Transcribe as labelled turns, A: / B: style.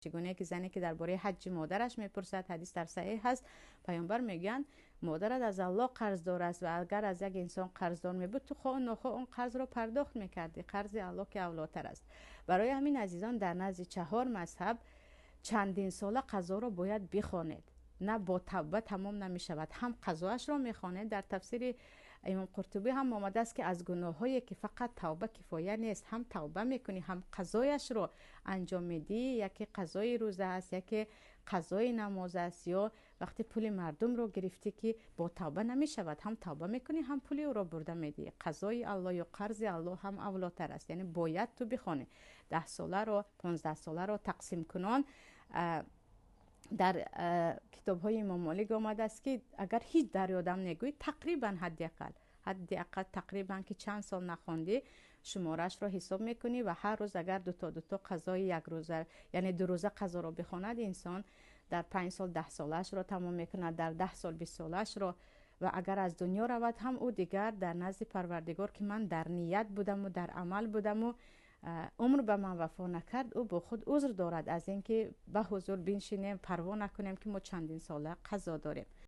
A: Чигуна ки зане ки дар бораи ҳаҷҷи модараш мепурсад, ҳадис дар саҳеҳ ҳаст, паёмбар мегӯянд: модарат аз Аллоҳ қарздор аст ва агар аз як инсон қарздор мебуд, ту хоҳ нохоҳ он қарзро пардохт мекардӣ, қарзи Аллоҳ ки авлотар аст. Барои ҳамин, азизон, дар назди чаҳор мазҳаб чандин сола қазоро бояд бихонед. На бо тавба тамом намешавад, ҳам қазоашро мехонед. Дар тафсири имом Қуртубӣ ҳам омадааст, ки аз гуноҳҳое ки фақат тавба кифоя нест, ҳам тавба мекунӣ, ҳам қазояшро анҷом медиҳӣ. Яке қазои рӯза аст, яке қазои намоз аст, ё вақте пули мардумро гирифтӣ, ки бо тавба намешавад, ҳам тавба мекунӣ, ҳам пули ӯро бурда медиҳӣ. Қазои Аллоҳ ё қарзи Аллоҳ ҳам авлотар аст, яъне бояд ту бихонӣ 10 соларо, 15 соларо тақсим кунон. Дар китобҳои имом Молик омадааст, ки агар ҳеҷ дар ёдам негӯӣ, тақрибан, ҳадди ақал тақрибан, ки чанд сол нахондӣ, шумораашро ҳисоб мекунӣ ва ҳар рӯз агар дуто дуто қазои як рӯза, яъне 2 рӯза қазоро бихонад, инсон дар 5 сол 10 солаашро тамом мекунад, дар 10 сол 20 солаашро. Ва агар аз дунё равад ҳам, ӯ дигар дар назди Парвардигор, ки ман дар ният будаму дар амал будаму умр ба ман вафо накард, ӯ бо худ узр дорад. Аз ин ки ба ҳузур биншинем, парво накунем, ки мо чандин сола қазо дорем.